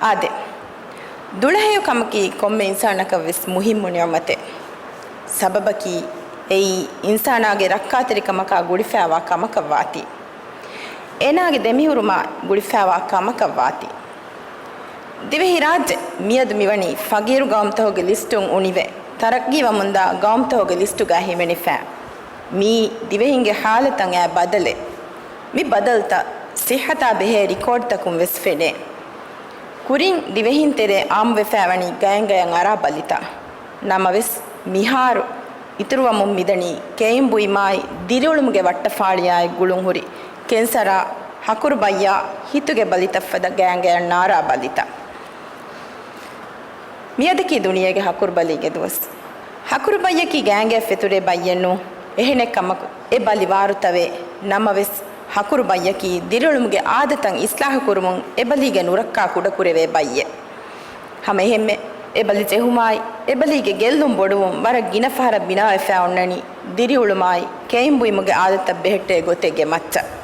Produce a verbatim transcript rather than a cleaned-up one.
އާދެ، ދުޅަހެޔޮ ކަމަކީ ކޮންމެ އިންސާނަކަށް ވެސް މުހިއްމު ނިޢުމަތެއް. ސަބަބަކީ އެއީ އިންސާނާގެ ރައްކާތެރިކަމަކާ ގުޅިފައިވާ ކަމަކަށް ވާތީ. އޭނާގެ ދެމިހުރުމާ ގުޅިފައިވާ ކަމަކަށް ވާތީ. ދިވެހިރާއްޖެ މިއަދު މިވަނީ ފަގީރު ގައުމުތަކުގެ ލިސްޓުން އުނިވެ، ތަރައްގީވަމުންދާ ގައުމުތަކުގެ ލިސްޓުގައި ހިމެނިފަ. މިއީ ދިވެހިންގެ ޙާލަތަށް އައި ބަދަލެއް. މި ބަދަލުތައް ޞިއްޙަތާ ބެހޭ ރިކޯޑްތަކުން ވެސް ފެނޭ. ކުރިން ދިވެހިން ތެރޭ އާއްމުވެފައިވަނީ ގަޔަންގަޔަށް އަރާ ބަލިތައް. ނަމަވެސް، މިހާރު އިތުރުވަމުން މިދަނީ ކެއިން ބުއިމާއި ދިރިއުޅުމުގެ ވައްޓަފާޅިއާއި ގުޅުންހުރި ކެންސަރާ، ހަކުރުބައްޔާ، ހިތުގެ ބަލިތައްފަދަ ގަޔަންގަޔަށް ނާރާ ބަލިތައް. މިއަދަކީ ދުނިޔޭގެ ހަކުރުބަލީގެ ދުވަސް. ހަކުރުބައްޔަކީ ގަޔަންގަޔަށް ފެތުރޭ ބައްޔެއް ނޫން. އެހެނެއްކަމަކު، އެ ބަލި ވާރުތަވޭ. ނަމަވެސް، ހަކުރުބައްޔަކީ ދިރިއުޅުމުގެ އާދަތައް އިސްލާހުކުރުމުން އެބަލީގެ ނުރައްކާ ކުޑަކުރެވޭ ބައްޔެއް. ހަމައެހެންމެ، އެބަލި ޖެހުމާއި، އެބަލީގެ ގެއްލުން ބޮޑުވުން ވަރަށް ގިނަ ފަހަރަށް ބިނާވެފައި އޮންނަނީ، ދިރިއުޅުމާއި، ކެއިން ބުއިމުގެ އާދަތައް ބެހެއްޓޭ ގޮތެއްގެ މައްޗަށް.